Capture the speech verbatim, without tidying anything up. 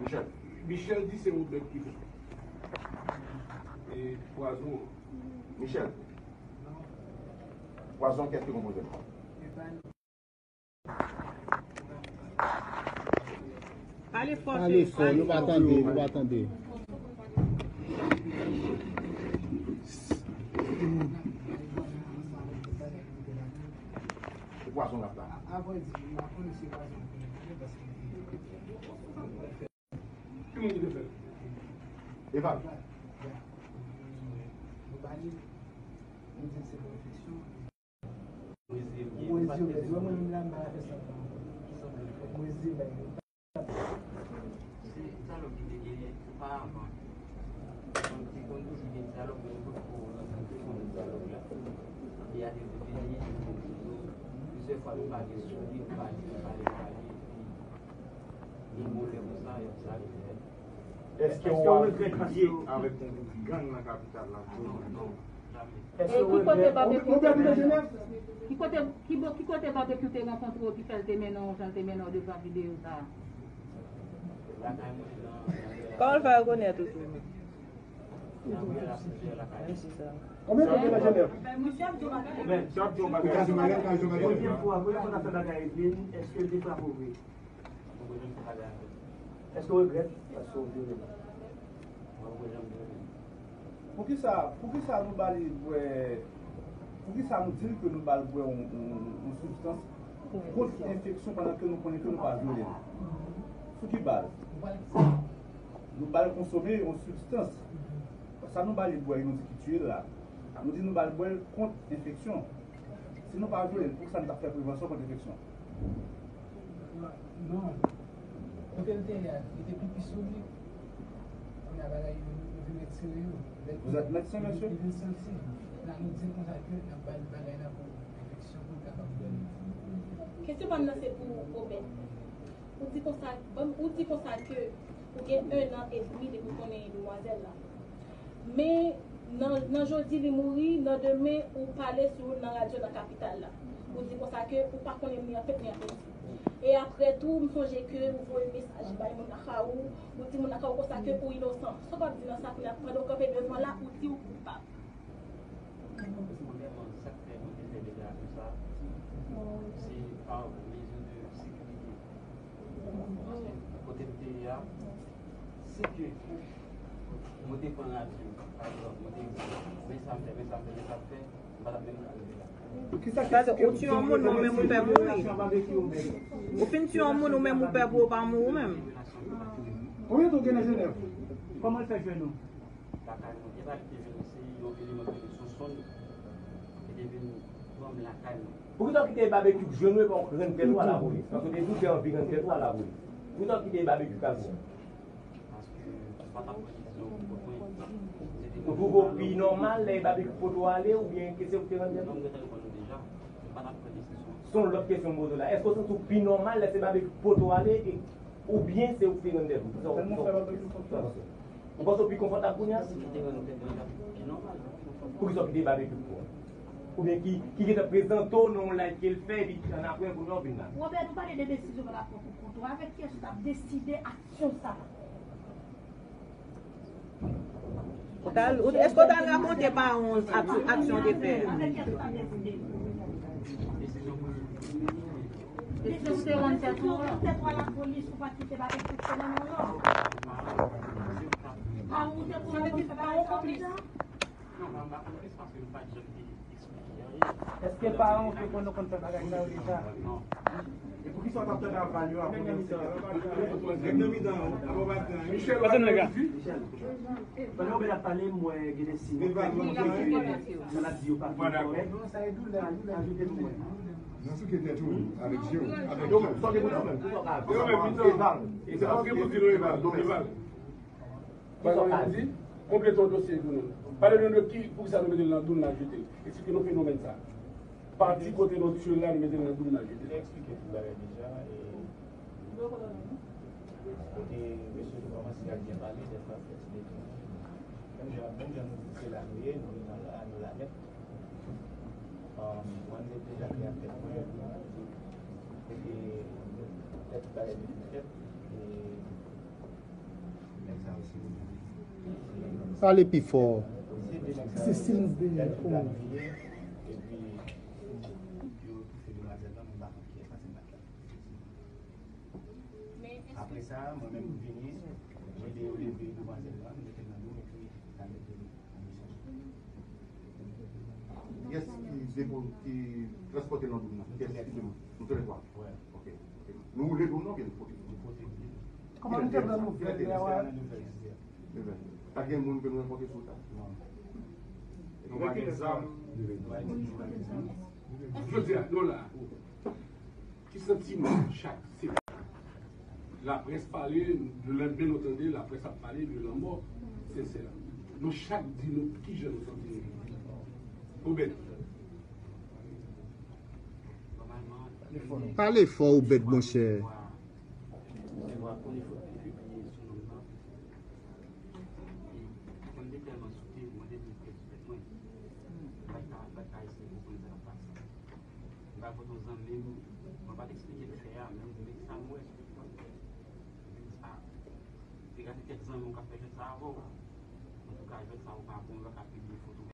Michel. Michel di se Robert ki fè. E pwazon. Michel. Pwazon kèt ki konpoze l. Pale fò, Pale fò, nou pa tande, nou pa tande. Se pwazon l ap la. Ki moun ki te fè l? Eval. Se dyalòg ki te genyen oparavan. Konn te konn toujou gen dyalòg, men nou potko rankontre pandan dyalòg la. E a te vini, plizyè fwa nou pale sou li, nou pale, nou pale, nou pale, epi gen yon lè konsa, y ap sa refè. Èske w ap lye avèk yon gwoup gang nan kapital la? Non, non, jamè. E ki kote babekyou te mennen w? Ki kote, ki bo-, ki kote babekyou te rankontre w ki fè l te mennen w jan l te mennen w devan videyo sa a? Lakay mwen nan, nan Kòman l fè rekonèt ou tou? Nan riyèl a plizyè lakay. Menm si sa. Konbyen tan w gen nan Jenèv? Men, premye fwa, premye fwa n ap fè bagay epi, èske l te frape w vre? Èske w regrèt paske w vyole l? Mwen, mwen janm vyole l. Poukisa, poukisa nou ba li bwè, poukisa nou di l ke nou ba l bwè yon, yon, yon sibstans kont enfeksyon pandan ke nou konnen ke nou pa vyole l? Sou ki baz? Nou ba l konsome yon sibstans. Sa nou ba li bwè, nou di ki tiye l la. Nou di nou ba l bwè l kont enfeksyon. Si nou pa vyole l, poukisa nou t ap fè prevansyon kont enfeksyon? Non. Kote l te ye a, li te pipi sou li. Kounye a bagay yo, yo vin retire yo. Vous êtes médecin, monsieur? Li vin santi. La, nou di l konsa ke n ap ba l bagay la pou enfeksyon, pou l kapab dòmi. Kesyon pa m nan se pou Obed. Ou di konsa, ban m, ou di konsa ke ou gen ennan edmi depi w konnen demwazèl la. Men nan, nan jodi li mouri, nan demen ou pale sou nan radyo nan kapital la. Ou di konsa ke ou pa konnen ni an tèt ni an peti. E apre tou, m sonje ke ou voye mesaj bay moun lakay ou, ou di moun lakay ou konsa ke ou inosan. Sa w ap di nan sa kounye a, pandan w kanpe devan la, ou di ou koupab. Premyèman, sa k fè mwen te fè deklarasyon sa a, se pa mezi de sekirite. Paske kote m te ye a, si ke mwen te pran radyo, pa egzanp, mwen te di, men sa m fè, men sa m fè, men sa m fè, m pa t ap menm ka rive la. Sa se ou tiye yon moun, ou menm ou pè pou ou. Ou fin tiye yon moun, ou menm ou pè pou ou pa mouri ou menm. Konbyen tan w gen nan Jenèv? Kòman l fè jwenn ou? Lakay mwen. Epa li te vin, se yon eleman ki rele Sonson ki te vin pran m lakay mwen. Poukisa w kite Babekyou k jwenn ou epi w rann tèt ou a lapolis? Paske w te di w te anvi rann tèt ou a lapolis. Poukisa w kite Babekyou k al pran w? Paske m pa t ap pran desizyon pou kont mwen. Se te... Ou twouve w pi nòmal lè Babekyou pote w ale oubyen ke se ou k te rann tèt ou? Non, m gentan reponn ou deja. M pa t ap pran desizyon. Se yon lòt kesyon m poze w la. Èske w santi w pi nòmal lè se Babekyou k pote w ale e Oubyen se ou ki te rann tèt ou? Kisa w panse? Ou panse w pi konfòtab kounye a? Si ki te rann tèt mwen, pi nòmal. Poukisa w kite Babekyou pou ou? Oubyen ki, ki gentan prezante w nan yon live ke l fè, epi annapre, kounye a w vin la? Robert, nou pale de desizyon w t ap pran pou kont ou. Avèk kiyès ou t ap deside aksyon sa a? Ou t al, ou, èske w t al rakonte paran w ak-, aksyon w te fè a? Desizyon pou te rann tèt ou an. Paran w te pou rann tèt ou an. Èske paran w te konn, konn fè bagay sa yo deja? E poukisa w t ap tande aval yo apre w wè se nèg nan mitan an, apre w pa t gen anyen? Michel, w ap di? Pandan w bèl ap pale, m wè gen de siy. Sa n ap di yo pa fin kòrèk. Ajoute pou mwen. Nan sou ki tèt ou, avèk je w, avèk je w. Donk, sa w gen pou di menm? Eval. Se pa w gen pou di non, Eval. Donk, Eval. Kisa w ka di? Konplete yon dosye pou nou. Pale nou de ki, poukisa nou mete l nan dou, n al jete l. Eksplike nou fenomèn sa a. Pati kote nou tiye l la, nou mete l nan dou, n al jete l. Li eksplike tout bagay deja, e kote mesye yo kòmanse ap byen pale, dèfwa fè ti detounen. Menm jan, menm jan nou di se la nou ye, nou nan la, nou la nèt. Mwen, m te deja klè ak tèt mwen, e ke tèt bagay depi fèt, e Pale pi fò. Se silans dèyè. Oh. Apre sa, mwen menm m vini, mwen te leve demwazèl lan, m mete l nan do m epi m al mete l nan misyon. Kiyès ki depo ki transpòte nan do m nan? Kiyès ki depo? Nou tèlè twa. Wè. Ok. Ok. Nou woule do m nan oubyen nou pote? Nou pote l. Kòman nou te pran nouvèl la? Nevè. Pa t gen moun ke nou rankontre sou ta? Non. Nou pa gen zam. Nou pa gen zam. Jodi a, nou la. Ki santiman chak se laprès pale, nou lè men nou tande laprès ap pale de lanmò sensè. Nou chak di nou kijan nou santi nou. Obed. Pale fò Obed monchè. Mwen te tèlman sote, mwen te vin pèdi tèt mwen. Mwen pa t ka, mwen pa t ka eseye konprann sa k ap pase. Mwen pa konn yon zanmi m, mwen pa t eksplike l fè a, men men sa m wè sou ekran. Mwen di, a, te gade kèk zanmi w k ap fè jwèt sa avè w. Antouka, jwèt sa ou pa bon, ou pa ka pibliye foto w